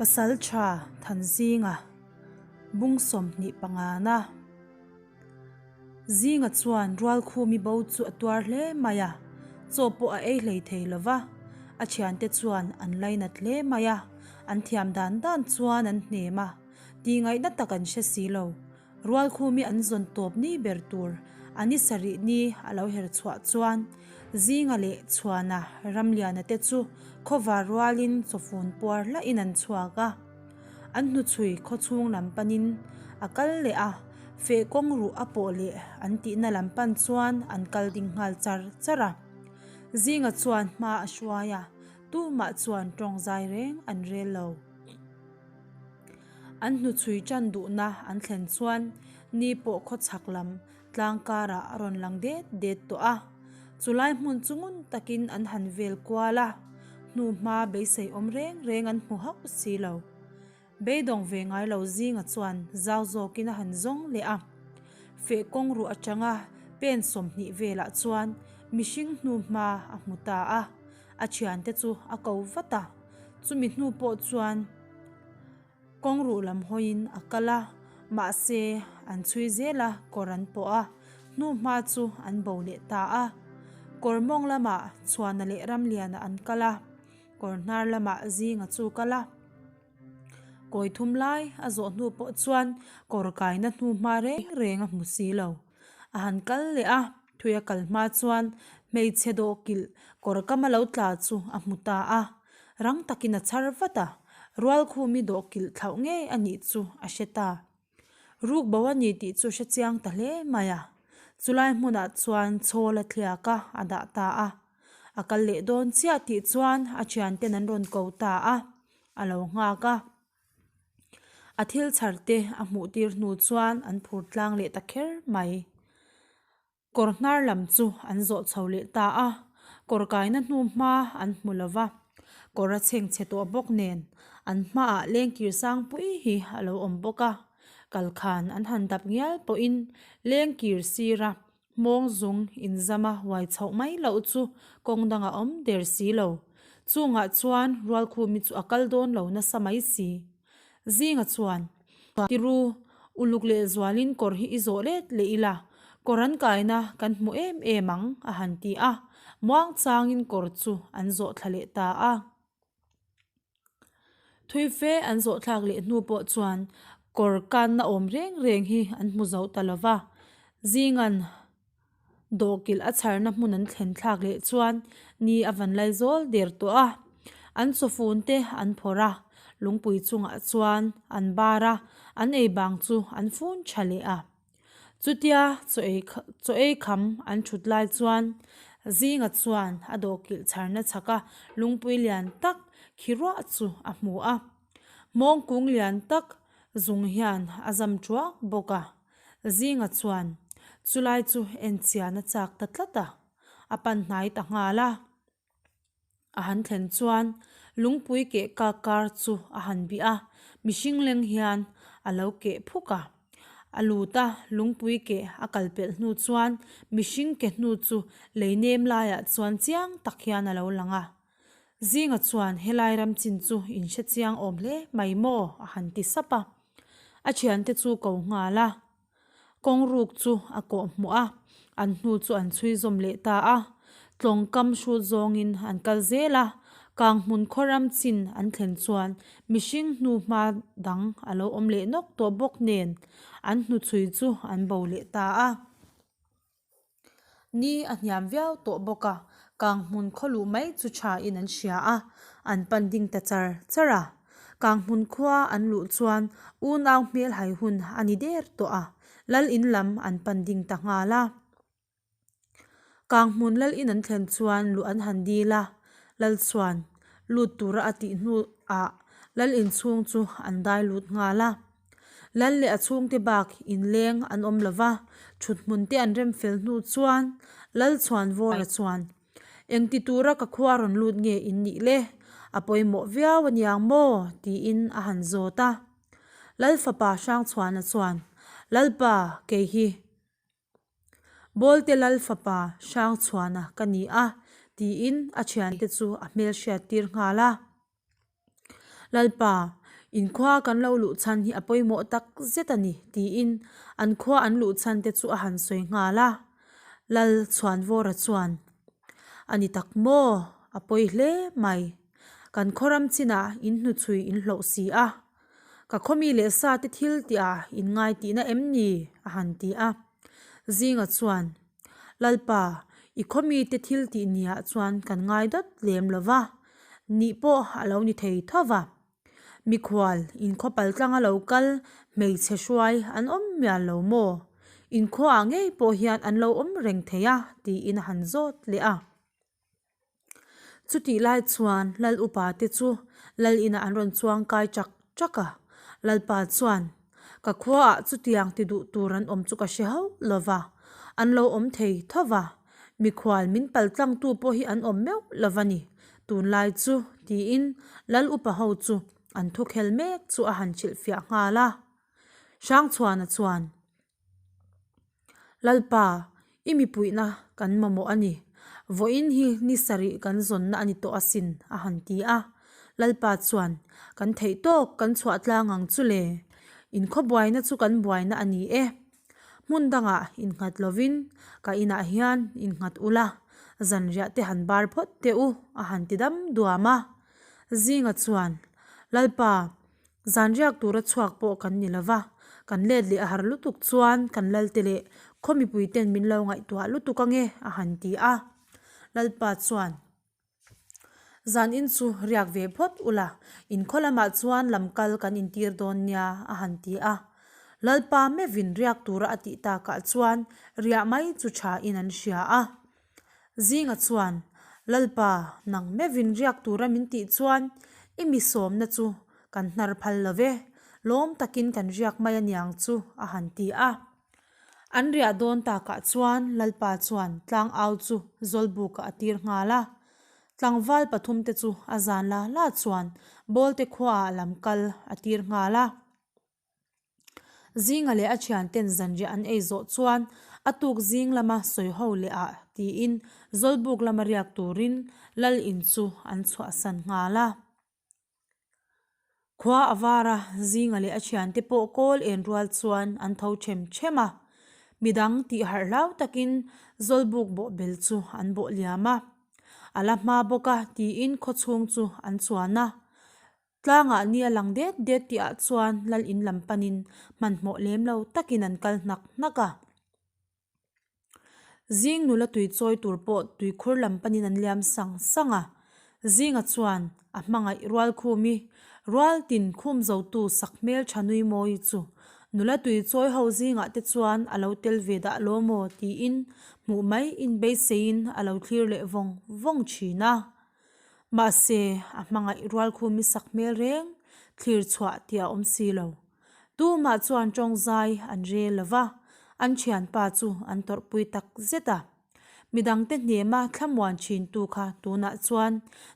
Pasalṭha Thanzinga bung 25 na Zinga chuan Rualkhumi bo chu a tuar hle mai a, chaw pawh a ei hlei thei lo va, a thiante chuan an lainat hle mai a, an thiam dan dan chuan an hnem a, tihngaihna tak an hre si lo. Rualkhumi an zawn tawp ni ber tur a ni sarih ni a lo her chhuah chuan Zinga leh Chhuana Ramliana te chu khawvar rualin chawfun puar hlahin an chhuak a. An hnuchhui khawchhung lam panin a kal leh a, feh kawng ruh a pawh leh an tihna lam pan chuan an kal ding nghal char char a. Zinga chuan hma a hruai a, tumah chuan tawng zai reng an rel lo. An hnuchhui tan duhna an thlen chuan ni pawh khawchhak lam tlang karah a rawn lang det det tawh a. Chulai hmun chu ngun takin an han vel kual a, hnuhma beisei awm reng reng an hmu hauh si lo. Beidawng ve ngai lo zinga chuan zau zawkin a han zawng leh a. Feh kawng ruh atanga pen 20 velah chuan mihring hnuhma a hmu ta a, a thiante chu a ko vat a. Chumi hnu pawh chuan kawng ruh lam hawiin a kal a, mahse an chhui zel a, kawr an pawh a, hnu hma chu an bo leh ta a. Kawr mawng lamah Chhuana leh Ramliana an kal a, kawr hnar lamah Zinga chu kal a. Kawi thum lai a zawh hnu pawh chuan kawr kaina hnu hma reng reng a hmu si lo. A han kal leh a, thui a kal hma chuan hmeichhe dawhkilh kawr kama lo tla chu a hmu ta a. Rang takin a chhar vat a, Rualkhumi dawhkilh thlauh ngei a nih chu a hre ta. Ruk bo a ni tih chu hre chiang ta hle mai a. Chulai hmunah chuan chhawl a thliak a, a dah ta a. A kal leh dawn chiah tih chuan a thianten an rawn ko ta a, a lo nghak a. A thil chhar te a hmuh tir hnu chuan an phur tlang leh ta kher mai. Kawr hnar lam chu an zawh chho leh ta a, kawr kaina hnu hma an hmu lo va, kawr a chheng chhe tawh bawk nen an hmaah lengkir sangpui hi a lo awm bawk a, kalkhan an han dap ngial pawhin lengkir sira Hmawng zung inzama huai chhoh mai loh chu kawng danga awm der si lo. Chungah chuan Rualkhumi chu a kal dawn lo nasa mai si. Zinga chuan, Tiru, uluk leh zualin kawr hi i zawh let leh ila, kawr an kaina kan hmu em em ang, a han ti a. Muangchangin kawr chu an zawh thla leh ta a. Thui fe an zawh thlak leh hnu pawh chuan kawr kanna awm reng reng hi an hmu zo ta lo va. Zingan dawhkilh a chharna hmun an thlen thlak leh chuan ni a van lai zawl der tawh a. An chawfun te an phawrh a, lungpui chungah chuan an bar a, an ei bang chu an fun tha leh a. Chutia chaw ei chaw ei kham an thut lai chuan Zinga chuan a dawhkilh chharna chhaka lungpui lian tak khi ruah chu a hmu a. Hmawng kung lian tak zung hian a zam thuak bawk a. Zinga chuan chulai chu enchian a chak ta tlat a, a pan hnai ta nghal a. A han thlen chuan lungpui keh kak kar chu a han bih a, mihring leng hian a lo keh phuk a. A lut a, lungpui keh a kal pelh hnu chuan mihring ke hnu chu lei nem laiah chuan chiang tak hian a lo lang a. Zinga chuan helai ram chin chu in hre chiang awm hle mai maw? a han ti sap a. A thiante chu ko nghal a. Kawng ruk chu a kawh hmuh a, an hnu chu an chhui zawm leh ta a. Tlawng kam hrut zawngin an kal zel a, kang hmun khaw ram chin an thlen chuan mihring hnu hma dang a lo awm leh nawk tawh bawk nen an hnu chhui chu an bo leh ta a. Ni a hniam viau tawh bawk a, kang hmun khaw luh mai chu tha in an hria a, an pan ding ta char char a. Kang hmun khua an luh chuan unau hmel hai hun a ni der tawh a, lal in lam an pan ding ta nghal a. Kang hmun lal in an thlen chuan luh an han dil a, lal chuan lut tura a tih hnu ah lal inchhung chu an dai lut nghal a. Lal leh a chhungte bak inleng an awm lo va, thuthmun te an rem fel hnu chuan Lal Chhuanvawra chuan, Engti tura ka khua rawn lut nge in nih le? A pawimawh viau a niang maw? tiin a han zawt a. Lal fapa Hrangchhuana chuan, Lalpa, kei hi Bawlte Lal fapa Hrangchhuana ka ni a, tiin a thiante chu a hmelhriat tir nghal a. Lalpa, In khua kan lo luh chhan hi a pawimawh tak zet a ni, tiin an khua an luh chhan te chu a han sawi nghal a. Lal Chhuanvawra chuan, A ni tak maw? A pawi hle mai. Kan khaw ram chinah in hnuchhui in hlauh si a. Ka khawmi leh sa te thil tihah in ngai tihna em ni? a han ti a. Zinga chuan, Lalpa, i khawmi te thil tih niah chuan kan ngai dawt lem lo va, nih pawh a lo ni thei tho va. Mikhual, inkhawpal tlanga lo kal hmeichhe hruai an awm mial lo maw? Inkhuaah ngei pawh hian an lo awm reng thei a, tiin a han zawt leh a. Chutih lai chuan Lal upa te chu Lal inah an rawn chuang kai chak chak a, Lalpa chuan, Ka khuaah chutiang ti duh tur an awm chu ka hre hauh lo va, an lo awm thei tho va, mikhual min pal tlangtu pawh hi an awm meuh lo va ni, tunlai chu, tiin Lal upa ho chu an thukhel mek chu a han hrilhfiah nghal a. Hrangchhuana chuan, Lalpa, i mipuihna kan mamawh a ni. Vawiin hi ni sarih kan zawnna a ni tawh asin, a han ti a. Lalpa chuan, Kan theih tawk kan chhuah tlang ang chu le. Inkhaw buaina chu kan buaina a ni e. Hmun dangah innghat lovin ka inah hian innghat ula, zanriah te han bar phawt teh u, a han ti dam duam a. Zinga chuan, Lalpa, Zan riak tura chhuak pawh kan ni lova, kan let leh a har lutuk chuan kan lalte leh khaw mipui ten min lo ngaihtuah lutuk ange a han ti a. Lalpa chuan, Zan in chu riak ve phawt ula, in khaw lamah chuan lam kal kan intir dawn nia a han ti a. Lalpa mevin riak tura a tih takah chuan riah mai chu tha in an hria a. Zinga chuan, Lalpa, nang mevin riak tura min tih chuan i mi sawmna chu kan hnar phal lo ve, lawm takin kan riak mai aniang chu, a han ti a. An riah dawn takah chuan Lalpa chuan tlangau chu Zawlbukah a tir nghal a. Tlangval pathumte chu a zan la la chuan Bawlte khuaah lam kal a tir nghal a. Zinga leh a thianten zanriah an ei zawh chuan a tuk zing lama sawi ho leh ah tiin Zawlbuk lama riak turin Lal in chu an chhuahsan nghal a. Khua a var a, Zinga leh a thiante pawh kawl en rual chuan an tho them them a. Midang tih harh hlau takin Zawlbuk bawhbel chu an bawh liam a. A la hma bawk a tiin khawchhung chu an chuan a. Tlangah ni a lang det det tih ah chuan lal in lam panin hmanhmawh lem lo takin an kal hnak hnak a. Zing nula tui chawi tur pawh tuikhur lam panin an liam sang sang a. Zinga chuan a hmangaih rual khum i rual tin khum zotu sak hmel tha nui mawi chu nula tui chawi ho zingah te chuan a lo tel ve dah lo maw tiin hmuh mai in beiseiin a lo thlir leh vawng vawng thin a. Mahse, a hmangaih rual khum i sak hmel reng thlir chhuah tih a awm si lo. Tumah chuan tawngzai an rel lo va, an thianpa chu an tawrhpui tak zet a. Midangte hnema thlamuan thintu kha tunah chuan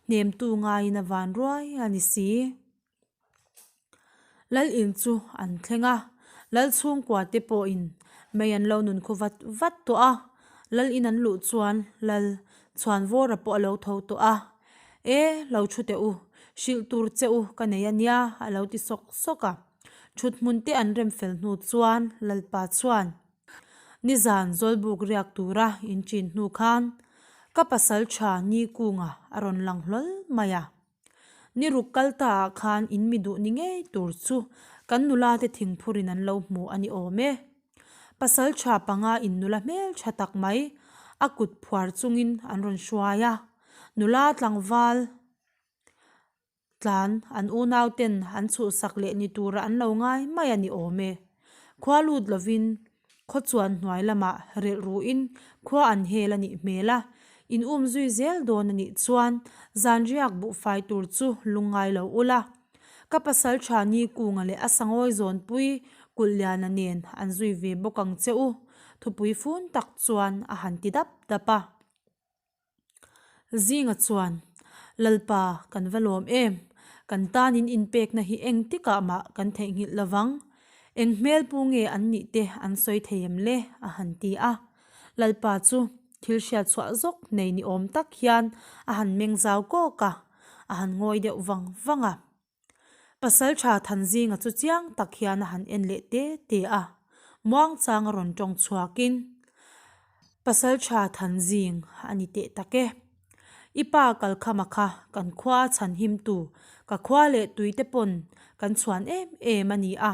hnemtu ngaiin a van ruai a ni si. Lal in chu an thleng a, Lal chhungkua te pawhin mei an lo nun khu vat vat tawh a, Lal in an luh chuan Lal Chhuanvawra pawh a lo tho tawh a, E, lo thu teh u, hrilh tur che u ka nei a nia a lo ti sawk sawk a. Thut hmun te an rem fel hnu chuan Lalpa chuan, Nizan Zawlbuk riak tura in chin hnu khan ka pasal tha Nikunga a rawn lang hlawl mai a. Ni ruk kal ta ah khan in mi duh ni ngei tur chu kan nula te thingphur in an lo hmu a ni awm e. Pasal tha panga in nula hmel tha tak mai a kut phuar chungin an rawn hruai a, nula tlangval tlan an unau ten an chhuhsak leh ni tura an lo ngai mai a ni awm e. Khua lut lovin Khaw chuan hnuai lamah relh ruhin khua an hel a nih hmel a, in um zui zel dawn a nih chuan zanriak buhfai tur chu lungngai lo ula. Ka pasal tha ni kunga leh a sangawi zawnpui Kulhliana nen an zui ve bawk ang che u, thupui fun tak chuan a han ti dap dap a. Zinga chuan, Lalpa, kan va lawm em? Kan tan in inpekna hi eng tikah mah kan theihnghilh lo vang. Eng hmel pu nge an nih te an sawi thei em le? a han ti a. Lalpa chu thil hriat chhuah zawk nei ni awm tak hian a han meng zau kawk a, a han ngawi deuh vang vang a. Pasalṭha Thanzinga chu chiang tak hian a han en leh te te a, muangchang a rawn ṭawng chhuakin, Pasalṭha Thanzing a ni teh tak e. I pa Kalkhama kha kan khua chhan himtu, ka khua leh tuite pawn kan chhuan em em a ni a.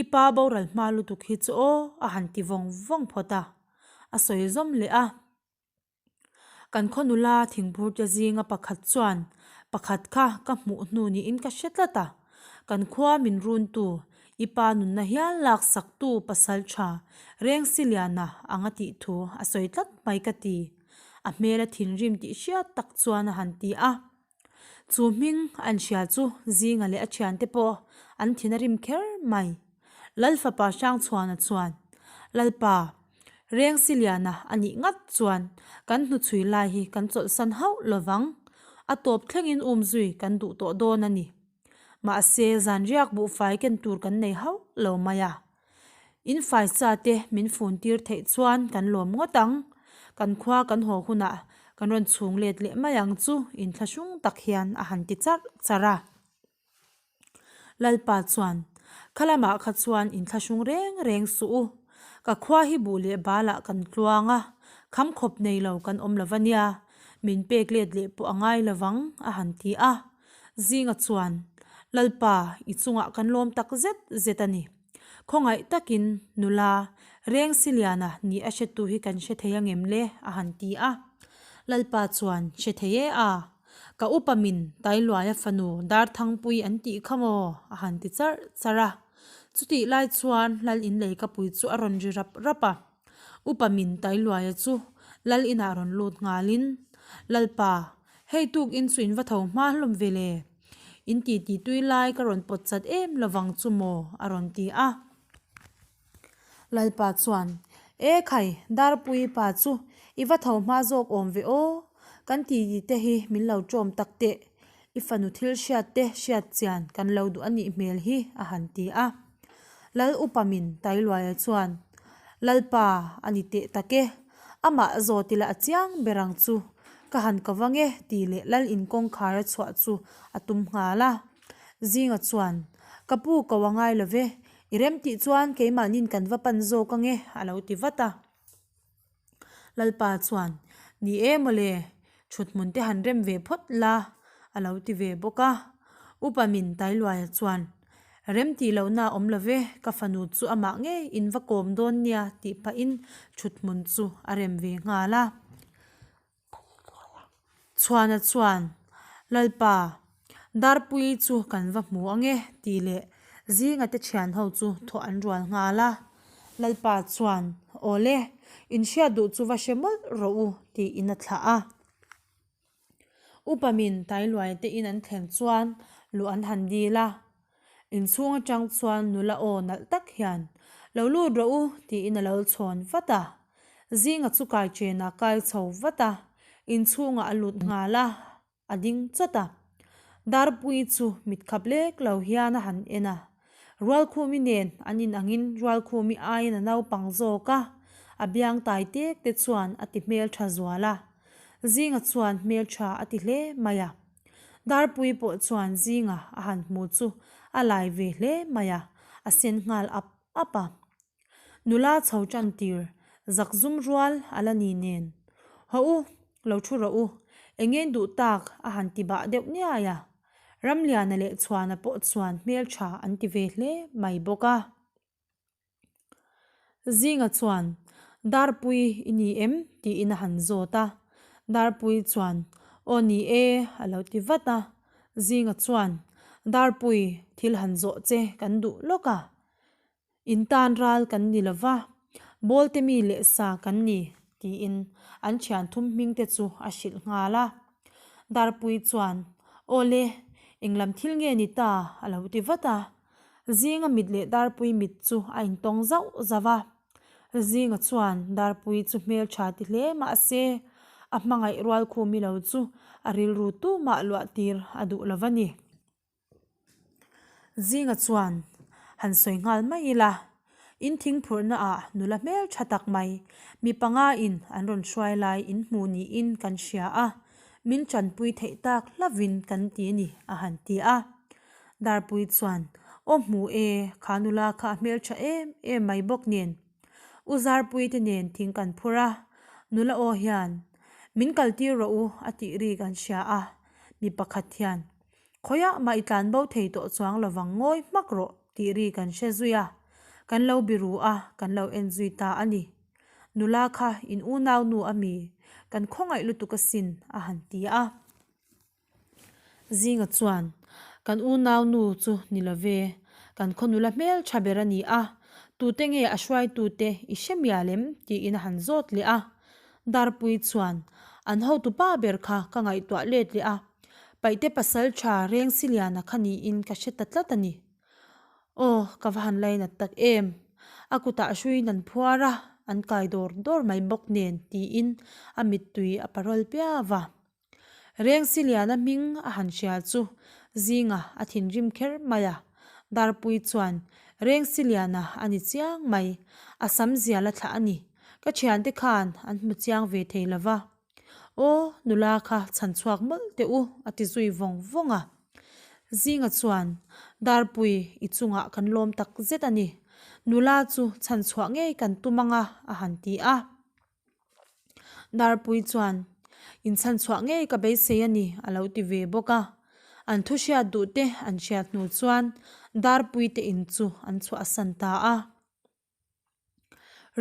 I pa boral hma lutuk hi chu aw a han ti vawng vawng phawt a, a sawi zawm leh a. Kan khaw nula thingphur te zinga pakhat chuan pakhat kha ka hmuh hnu niin ka hre tlat a, kan khua min runtu, i pa nunna hial lak saktu pasal tha Rengsiliana anga tih thu a sawi tlat mai ka ti. A hmel a thinrim tih hriat tak chuan a han ti a. Chu hming an hria chu Zinga leh a thiante pawh an thin a rim kher mai. Lal fapa Hrangchhuana chuan, Lalpa, Rengsiliana a nih ngat chuan kan hnuchhui lai hi kan chawlhsan hauh lovang. A tawp thlengin umzui kan duh tawh dawn a ni. Mahse, zanriak buhfai ken tur kan nei hauh lo mai a. In faisa te min fun tir theih chuan kan lawm ngawt ang. Kan khua kan haw hunah kan rawn chhung let leh mai ang chu inthlahrung tak hian a han ti charh charh a. Lalpa chuan, Kha lamah kha chuan inthlahrung reng reng suh u. Ka khua hi buh leh balah kan tluang a, kham khawp nei lo kan awm lo va nia, min pek let leh pawh a ngai lo vang, a han ti a. Zinga chuan, Lalpa, i chungah kan lawm tak zet zet a ni. Khawngaih takin, nula, Rengsiliana ni a hretu hi kan hre thei angem le? a han ti a. Lalpa chuan, Hre thei e a. Ka upa min Tailuaia fanu Darthangpui an tih kha maw? a han ti charh charh a. Chutih lai chuan Lal inleikapui chu a rawn ri rap rap a. Upa min Tailuaia chu Lal inah rawn lut nghalin, Lalpa, hei tuk in chu in va tho hma hlawm ve le? In ti ti tui lai ka rawn pawt chat em lovang chu maw? a rawn ti a. Lalpa chuan, E khai, Darpui pa chu i va tho hma zawk awm ve aw, kan ti ti te hi min lo ṭawm tak teh, i fanu thil hriat te hriat chian kan lo duh a nih hmel hi, a han ti a. Lal upa min Tailuaia chuan, Lalpa, a ni teh tak e, amah zawt ila a chiang ber ang chu, ka han ko vang e, tih leh Lal in kawngkhar a chhuah chu a tum nghal a. Zinga chuan, Ka pu ko a ngai lo ve, i rem tih chuan keimahnin kan va pan zawk ang e, a lo ti vat a. Lalpa chuan, Ni e mawle, thuthmun te han rem ve phawt la, a lo ti ve bawk a. Upa min Tailuaia chuan, Rem tih lohna a awm lo ve, ka fanu chu amah ngei in va kawm dawn nia tih pahin thuthmun chu a rem ve nghal a. Chhuana chuan, Lalpa, Darpuii chu kan va hmu ang e, tih leh Zinga te thian ho chu thawh an rual nghal a. Lalpa chuan, Awle, in hriat duh chu va hre mawlh rawh u, tiin a thlah a. Upa min Tailuai te in an thlen chuan luh an han dil a. Inchhung atang chuan nula aw nalh tak hian, Lo lut rawh u, tiin a lo chhawn vat a. Zinga chu kai chenah kai chho vat a, inchhungah a lut nghal a, a ding chawt a. Darpui chu mit khap lek lo hian a han en a. Rualkhumi nen an inangin Rualkhumi aiin a naupang zawk a, a biang tai tek te chuan a ti hmeltha zual a. Zinga chuan hmeltha a ti hle mai a. Darpui pawh chuan zinga a han hmu chu a lai ve hle mai a, a sen nghal ap ap a. Nula chho tan tir zak zum rual a la ni nen, Haw u, lo thu rawh u, eng nge duh tak a han ti bah deuh niai a. Ramliana leh Chhuana pawh chuan hmeltha an ti ve hle mai bawk a. Zinga chuan, Darpui i ni em? tiin a han zawt a. Darpui chuan, Aw ni e, a lo ti vat a. Zinga chuan, Darpui, thil han zawh che kan duh lawk a. In tan ral kan ni lo va, Bawlte mi leh sa kan ni, tiin an thian thum hming te chu a hrilh nghal a. Darpui chuan, Aw le, englam thil nge ni ta? a lo ti vat a. Zinga mit leh Darpui mit chu a intawng zauh zauh a. Zinga chuan Darpui chu hmeltha ti hle mah se, a hmangaih rual khumi lo chu a rilru tumah luah tir a duh lo va ni. Zinga chuan han sawi nghal mai ila, in thingphurhna ah nula hmeltha tak mai mi panga in an rawn hruai lai in hmuh niin kan hria a, min tanpui theih tak hlavin kan ti a ni a han ti a. Darpui chuan, Aw hmu e, kha nula kha a hmeltha em em mai bawk nen. U Zarpui te nen thing kan phur a, nula aw hian, Min kaltir rawh u a tih ri kan hria a, mi pakhat hian, Khawiah mah i tlan bo thei tawh chuang lovang ngawi hmak rawh tih ri kan hre zui a, kan lo biru a, kan lo en zui ta a ni. Nula kha in unau nu a mi, kan khawngaih lutuk asin a han ti a. Zinga chuan, Kan unau nu chu ni lo ve, kan khaw nula hmel tha ber a ni a, tute nge a hruaitute i hre mial em? tiin a han zawt leh a. Darpui chuan, An hotu pa ber kha ka ngaihtuah let leh a, Paihte pasal tha Rengsiliana kha niin ka hre ta tlat a ni. Aw, ka va han lainat tak em! A kutah hruiin an phuar a, an kai dawr dawr mai bawk nen tiin a mittui a parawl piau a. Rengsiliana hming a han hria chu zinga a thinrim kher mai a, Darpui chuan, Rengsiliana a ni chiang mai, a sam zial a thlah a ni, ka thiante khan an hmu chiang ve thei lo va. Aw, nula kha chhan chhuak mawlh teh u, a ti zui vawng vawng a. Zinga chuan, Darpui, i chungah kan lawm tak zet a ni. Nula chu chhan chhuah ngei kan tum ang a, a han ti a. Darpui chuan, In chhan chhuah ngei ka beisei a ni, a lo ti ve bawk a. An thu hriat duh te an hriat hnu chuan Darpui te in chu an chhuahsan ta a.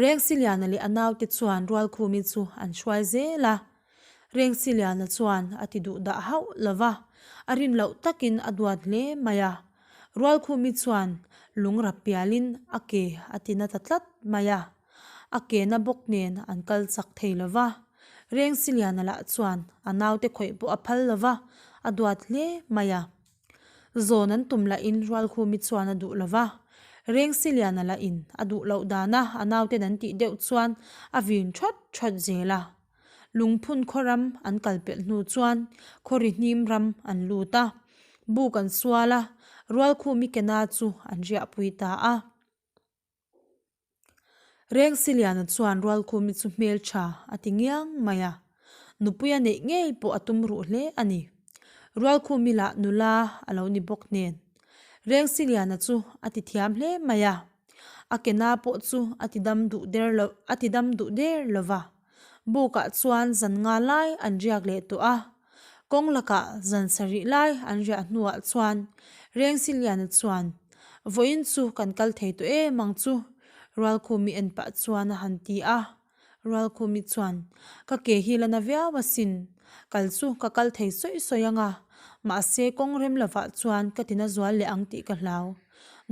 Rengsiliana leh a naute chuan Rualkhumi chu an hruai zel a. Rengsiliana chuan a ti duh dah hauh lo va, a rin loh takin a duat hle mai a. Rualkhumi chuan lung rap pialin a ke a ti na ta tlat mai a. A ke na bawk nen an kal chak thei lo va. Rengsiliana lah chuan a naute khawih pawh a phal lo va, a duat hle mai a. Zawn an tum lahin Rualkhumi chuan a duh lo va, Rengsiliana lahin a duh loh dana a nauten an tih deuh chuan a vin thawt thawt zel a. Lungphun khaw ram an kal pelh hnu chuan khawri hnim ram an lut a, buk an sual a, Rualkhumi kena chu an riahpui ta a. Rengsiliana chuan Rualkhumi chu hmeltha a ti ngiang mai a, nupui a neih ngei pawh a tum ruh hle a ni. Rualkhumi lah nula a lo ni bawk nen. Rengsiliana chu a ti thiam hle mai a, a ke na pawh chu a ti dam duh der lo a ti dam duh der lo va. Bukah chuan zan nga lai an riak leh tawh a, Kawng lakah zan sarih lai an riah hnuah chuan Rengsiliana chuan, Vawiin chu kan kal thei tawh em ang chu, Rualkhumi en pah chuan a han ti a. Rualkhumi chuan, Ka ke hi la na viau asin, kal chu ka kal thei sawi sawi ang a, mahse kawng rem lovah chuan ka tina zual leh ang tih ka hlau.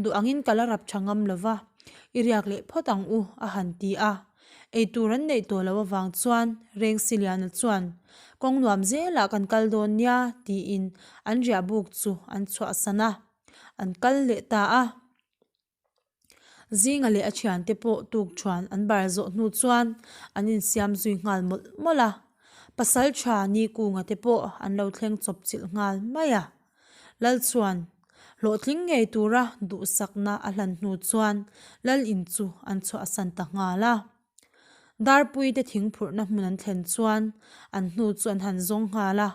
Duh angin ka la rap tha ngam lova, i riak leh phawt ang u, a han ti a. Eitur an neih tawh loh avang chuan Rengsiliana chuan, Kawng nuam zelah kan kal dawn nia, tiin an riah buk chu an chhuahsan a, an kal leh ta a. Zinga leh a thiante pawh tukṭhuan an bar zawh hnu chuan an insiam zui nghal mawlh mawlh a. Pasalṭha Nikunga te pawh an lo thleng chawp chilh nghal mai a. Lal chuan hlawhtling ngei tura duhsakna a hlan hnu chuan Lal in chu an chhuahsan ta nghal a. Darpui te thingphurhna hmun an thlen chuan an hnu chu an han zawng nghal a,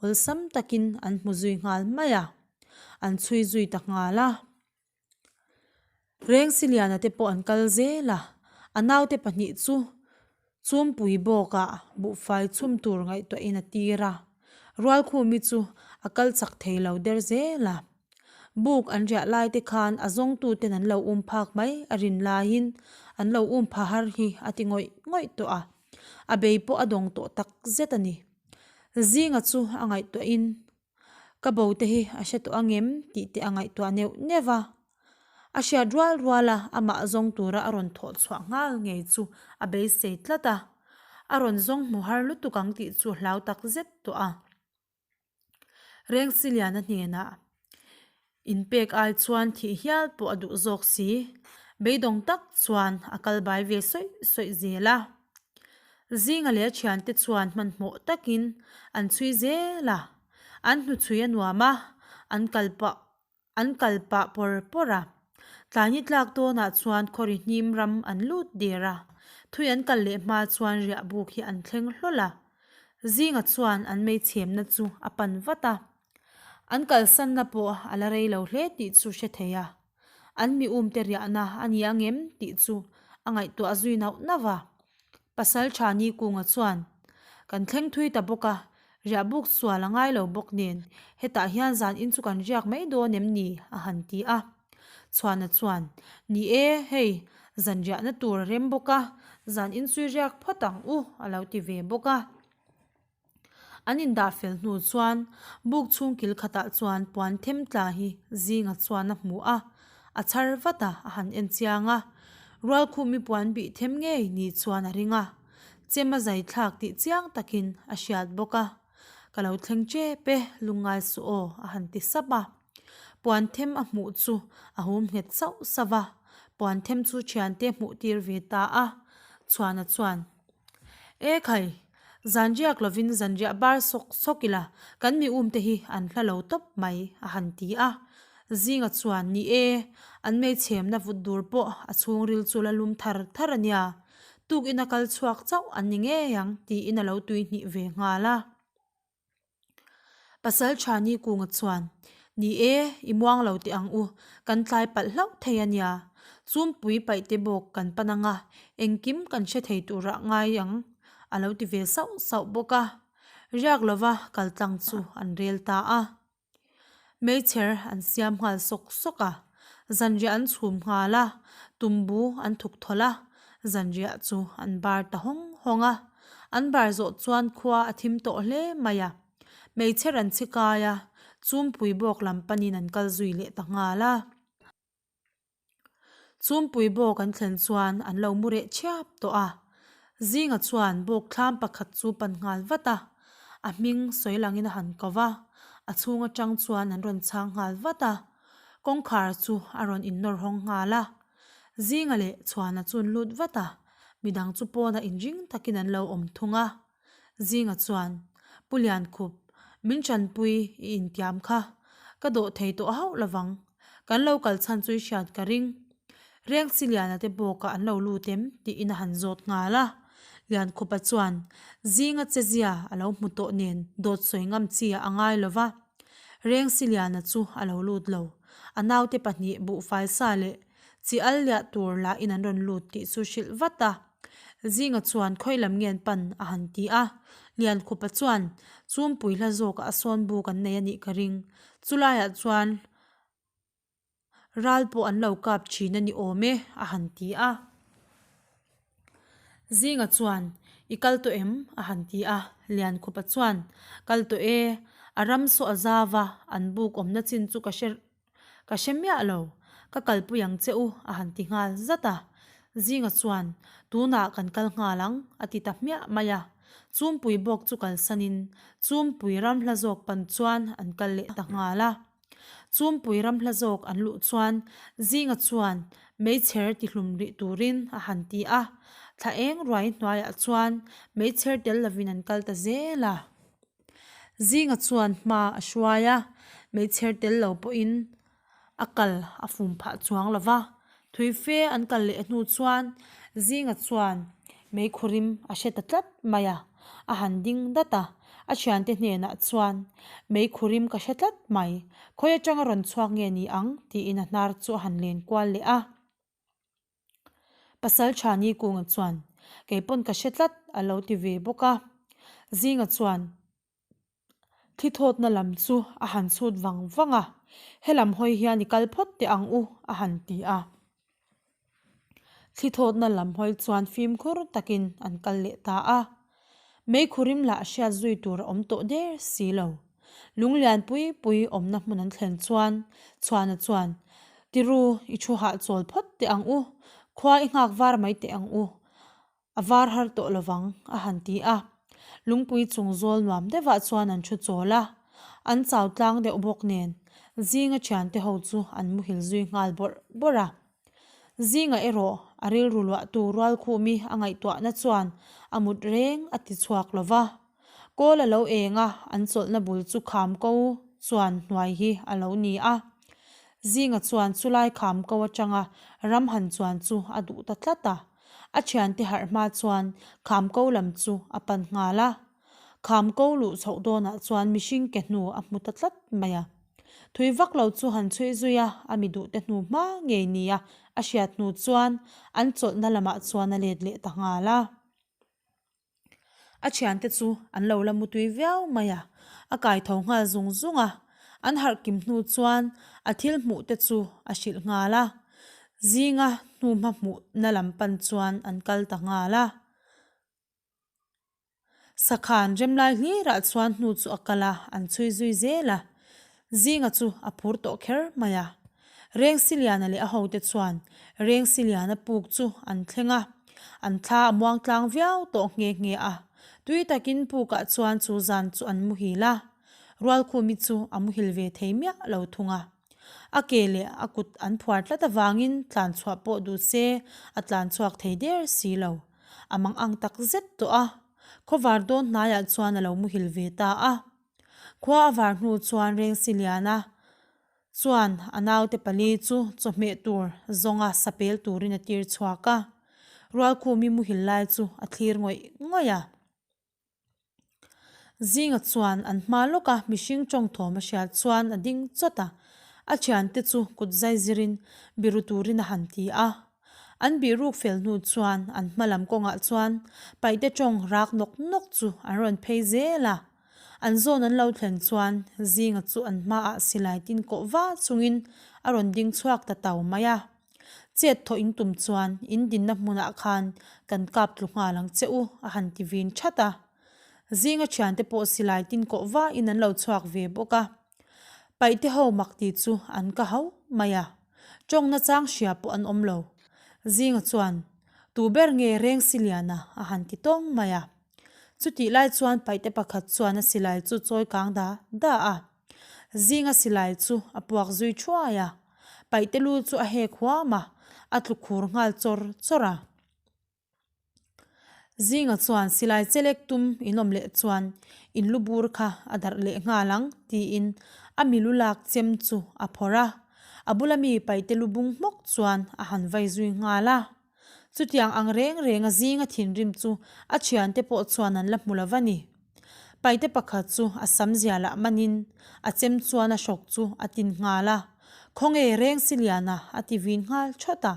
awlsam takin an hmu zui nghal mai a, an chhui zui ta nghal a. Rengsiliana te pawh an kal zel a, a naute pahnih chu Chumpui bawkah buhfai chhum tur ngaihtuahin a tir a, Rualkhumi chu a kal chak thei lo der zel a. Buk an riah lai te khan a zawngtuten an lo um phak mai a rin laiin an lo um pha har hi a ti ngawih ngawih tawh a, a bei pawh a dawng tawh tak zet a ni. Zinga chu a ngaihtuahin Ka bo te hi a hre tawh angem tih te a ngaihtuah neuh neuh va. A hriat rual rual a, amah zawng tura a rawn thawh chhuah nghal ngei chu a beisei tlat a. A rawn zawng hmu har lutuk ang tih chu hlau tak zet tawh a. Rengsiliana hnenah Inpek ai chuan thih hial pawh a duh zawk si. Beidawng tak chuan a kal bai ve sawih sawih zel a. Zinga leh a thiante chuan hmanhmawh takin an chhui zel a. An hnuchhui a nuam a, an kal pah an kal pah pawr pawr a. Tlaini tlak dawnah chuan khawri hnim ram an lut der a. Thui an kal leh hma chuan riah buk hi an thleng hlawl a. Zinga chuan an meichhemna chu a pan vat a. An kalsanna pawh a la rei lo hle tih chu hre thei a, an mi umte riahna a ni ang em tih chu a ngaihtuah zui nauh nauh a. Pasal tha ni kunga chuan, Kan thleng thui ta bawk a, riah buk sual a ngai lo bawk nen, hetah hian zan in chu kan riak mai dawn em ni? a han ti a. Chhuana chuan, Ni e, hei, zan riahna tur a rem bawk a, zan in chu i riak phawt ang u, a lo ti ve bawk a. An indah fel hnu chuan buk chhung kil khatah chuan puan them tla hi zinga chuan a hmu a, a chhar vat a, a han en chiang a. Rualkhumi puan bih them ngei ni chuan a ring a, chem a zai thlak tih chiang takin a hriat bawk a. Ka lo thleng tep e, lungngai suh aw, a han ti sap a. Puan them a hmuh chu a hum nghet sauh sauh a, puan them chu thiante hmuh tir ve ta a. Chhuana chuan. E khai, zan riak lovin zan riah bar sawk sawk ila, kan mi umte hi an hla lo tawp mai, a han ti a. Zinga chuan, Ni e, an meichhemna vut dur pawh a chhungril chu la lum thar thar a nia, tukin a kal chhuak chauh an ni ngei ang, tiin a lo tuihnih ve nghal a. Pasal tha ni kunga chuan, Ni e, i muang lo teh ang u, kan tlai palh hlauh thei a nia. Chumpui paih te bawk kan pan ang a, engkim kan hre thei turah ngai ang, a lo ti ve sauh sauh bawk a. Riak lova kal tlang chu an rel ta a. Meichher an siam nghal sawk sawk a, zanriah an chhum nghal a, tumbu an thuk thawlh a, zanriah chu an bar ta hawng hawng a. An bar zawh chuan khua a thim tawh hle mai a, meichher an chhi kai a, chumpui bawk lam panin an kal zui leh ta nghal a. Chumpui bawk an thlen chuan an lo mu reh chhiap tawh a, Zinga chuan bawk thlam pakhat chu pan nghal vat a, a hming sawi langin a han ko va, a chhung atang chuan an rawn chhang nghal vat a, kawngkhar chu a rawn innawr hawng nghal a. Zinga leh Chhuana chu an lut vat a, midang chu pawnah inring takin an lo awm thung a. Zinga chuan, Pu Liankhup, min tanpui i intiam kha. Ka dawh thei tawh hauh lovang. Kan lo kal chhan chu i hriat ka ring. Rengsi Liana te bawkah an lo lut em? tiin a han zawt nghal a. Liankhupa chuan, Zinga che zia a lo hmu tawh nen dawt sawi ngam chi ah a ngai lova. Rengsi Liana chu a lo lut lo. A naute pahnih buhfai sa leh chi al liah tur lahin an rawn lut tih chu hrilh vat a. Zinga chuan khawi lam nge an pan a han ti a, Liankhupa chuan Chumpui hla zawkah a sawn buk an nei a nih ka ring. Chulaiah chuan ral pawh an lo kap thin a ni awm e a han ti a. Zinga chuan I kal tawh em? a han ti a, Liankhupa chuan Kal tawh e, a ram saw a zau a, an buk awmna chin chu ka hre Ka hre miah lo, ka kalpui ang che u a han ti nghal zat a. Zinga chuan, Tunah kan kal nghal ang a ti ta hmiah mai a. Chumpui bawk chu kalsanin Chumpui ram hla zawk pan chuan an kal leh ta nghal a. Chumpui ram hla zawk an luh chuan Zinga chuan meichher tihlum rih turin a han ti a. Thla eng ruai hnuaiah chuan meichher tel lovin an kal ta zel a. Zinga chuan hma a hruai a, hmeichher tel lo pawhin a kal a fum phah chuang lo va. Thui fe an kal leh hnu chuan Zinga chuan meikhurim a hre ta tlat mai a, a han ding dat a, a thiante hnenah chuan Meikhurim ka hre tlat mai, khawi atanga rawn chhuak nge ni ang? tiin a hnar chu a han len kual leh a. Pasal tha ni kunga chuan, Kei pawn ka hre tlat a lo ti ve bawk a. Zinga chuan thi thawtna lam chu a han chhut vang vang a, Helam hawi hian i kal phawt teh ang u a han ti a. Thli thawtna lam hawi chuan fimkhur takin an kal leh ta a. Meikhurim lah hriat zui tur a awm tawh der si lo. Lunglian pui pui awmna hmun an thlen chuan Chhuana chuan, Tiru, i thu hahchawl phawt teh ang u, khua i nghak var mai teh ang u, a var har tawh lovang, a han ti a. Lungpui chung zawl nuam deuhah chuan an thu chawl a, an chau tlang deuh bawk nen zinga thiante ho chu an muhil zui nghal bawrh bawrh a. Zinga erawh a rilru luahtu Rualkhumi a ngaihtuahna chuan a mut reng a ti chhuak lo va. Kawl a lo eng a, an chawlhna bul chu kham ko chuan hnuai hi a lo ni a. Zinga chuan chulai kham ko atanga ram han chuan chu a duh ta tlat a. A thiante harh hma chuan kham ko lam chu a pan nghal a. Kham ko luh chhoh dawnah chuan mihring ke hnu a hmu ta tlat mai a. Thui vak lo chu han chhui zui a, a mi duhte hnu hma ngei nia a hriat hnu chuan an chawlhna lamah chuan a let leh ta nghal a. A thiante chu an lo la mutui viau mai a, a kai tho nghal zung zung a. An harh kim hnu chuan a thil hmuh te chu a hrilh nghal a. Zinga hnuhma hmuhna lam pan chuan an kal ta nghal a. Sakhan remlai hlirah chuan hnu chu a kal a, an chhui zui zel a. Zinga chu a phur tawh kher mai a. Rengsiliana leh a hote chuan Rengsiliana puk chu an thleng a, an thla a muang tlang viau tawh nghe nghe a. Tui takin pukah chuan chu zan chu an muhil a, Rualkhumi chu a muhil ve thei miah lo thung a. A ke leh a kut an phuar tlat avangin tlan chhuah pawh duh se a tlan chhuak thei der si lo. A mang ang tak zet tawh a, khawvar dawn hnaiah chuan a lo muhil ve ta a. Khua a var hnu chuan Rengsiliana chuan a naute pali chu chawhmeh tur zawnga sapel turin a tir chhuak a. Rualkhumi muhil lai chu a thlir ngawih ngawih a. Zinga chuan an hma lawka mihring tawngthawm a hriat chuan a ding chawt a, a thiante chu kut zai zirin biru turin a han ti a. An bihruk fel hnu chuan an hma lam kawngah chuan paihte tawng rak nawk nawk chu an rawn phei zel a. An zawn an lo thlen chuan Zinga chu an hmaah silai tin kawh va chungin a rawn ding chhuak ta tau mai a. Chet thawh in tum chuan in dinna hmunah khan kan kap tlu nghal ang che u a han ti vin that a. Zinga thiante pawh silai tin kawh va in an lo chhuak ve bawk a. Paihte ho mak ti chu an ka hau mai a. Tawngna chang hria pawh an awm lo. Zinga chuan, Tu ber nge reng si liana a han ti tawng mai a. Chutih lai chuan paihte pakhat chuan a silai chu chawi kang da da a. Zinga silai chu a puak zui thuai a. Paihte lu chu a hek huam a, a tlu khur nghal chawr chawr a. Zinga chuan silai chelek tum in awm leh chuan in lu bur kha a darh leh nghal ang tiin a mi lu lak chem chu a phawrh a, a bula mi paihte lu bung hmawk chuan a han vai zui nghal a. Chutiang ang reng reng a zinga thinrim chu a thiante pawh chuan an la hmu lo va ni. Paite pakhat chu a sam zia lah manin a chem chuan a hrawk chu a tin nghal a, Khawnge reng si liana a ti vin nghal thawt a.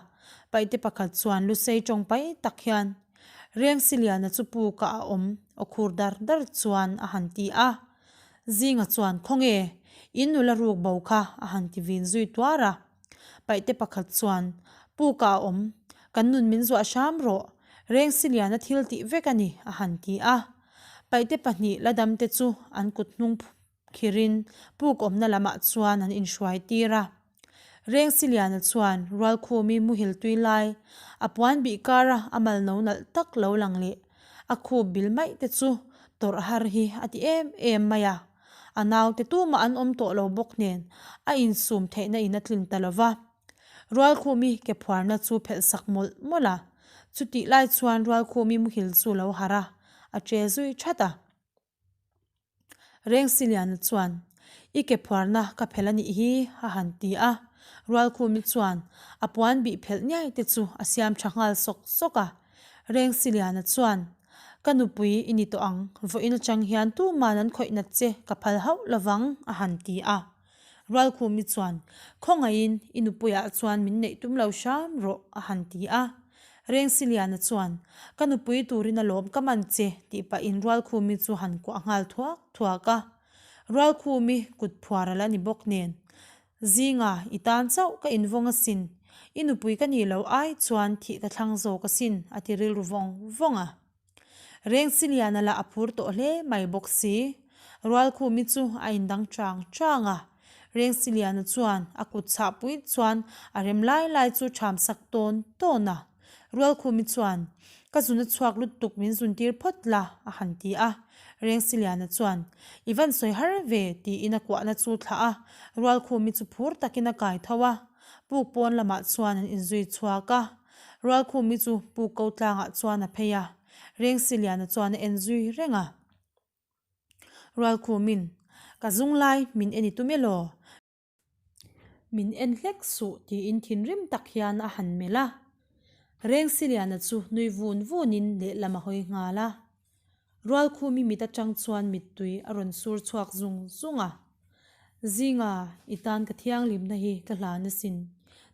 Paite pakhat chuan lusei tawng pai tak hian Reng si liana chu pukah a awm aw khur dar dar chuan a han ti a. Zinga chuan Khawnge in nula ruk bo kha a han ti vin zui tuar a. Paihte pakhat chuan, Pukah a awm, kan nun min zuah hram rawh, Rengsiliana thil tih vek a ni, a han ti a. Paihte pahnih la damte chu an kut hnung khirin puk awmna lamah chuan an inhruai tir a. Rengsiliana chuan Rualkhumi muhil tui lai, a puan bih kara a mal no nalh tak lo lang leh a khup bil maih te chu tawrh har hi a ti em em mai a. A naute tumah an awm tawh lo bawk nen a insum theihna in a tlin ta lo va. Rualkhumi ke phuarna chu phelh sak mawlh mawlh a. Chutih lai chuan Rualkhumi muhil chu lo harh a, a che zui that a. Rengsiliana chuan, I ke phuarna ka phelh a nih hi, a han ti a. Rualkhumi chuan a puan bih phelh niai te chu a siam tha nghal sawk sawk a. Rengsiliana chuan, Ka nupui i ni tawh ang, vawiin atang hian tuman an khawih nat che ka phal hauh lovang, a han ti a. Rualkhumi chuan, Khawngaihin i nupuiah chuan min neih tum lo hram rawh, a han ti a. Rengsiliana chuan, Ka nupui turin a lawm ka man che, tih pahin Rualkhumi chu han kuah nghal thuak thuak a. Rualkhumi kut phuar a la ni bawk nen, Zinga, i tan chauh ka invawng asin. I nupui ka nih loh ai chuan thih ka thlang zawk asin, a ti rilru vawng vawng a. Rengsiliana lah a phur tawh hle mai bawk si. Rualkhumi chu a indang chang chang a. Rengsiliana chuan a kut chhahpui chuan a rem lai lai chu ṭham sak tawn tawn a. Rualkhumi chuan, Ka zun a chhuak lutuk min zun tir phawt la, a han ti a. Rengsiliana chuan, I van sawi har ve, tiin a kuahna chu thlah a. Rualkhumi chu phur takin a kai tho a. Puk pawn lamah chuan an inzui chhuak a. Rualkhumi chu puk ko tlangah chuan a phei a. Rengsiliana chuan a en zui reng a. Rualkhumin, Ka zung lai min en i tum elaw? Min en hlek suh tiin thinrim tak hian a han melh a. Rengsiliana chu nui vun vunin lehlam a hawi nghal a. Rualkhumi mit atang chuan mittui a rawn sur chhuak zung zung a. Zinga, i tan ka thianghlimna hi ka hlan asin.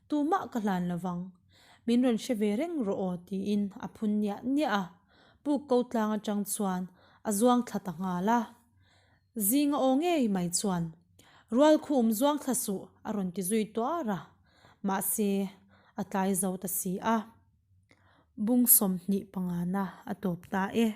Tumah ka hlan lovang. Min rawn hre ve reng rawh aw tiin a phun niah niah a. Puk ko tlang atang chuan a zuang thla ta nghal a. Zinga aw ngei mai chuan, Rualkhum zuang thla suh a rawn ti zui tuar a. Mahse, a tlai zo ta si a. Bung 25 na a tawp ta e.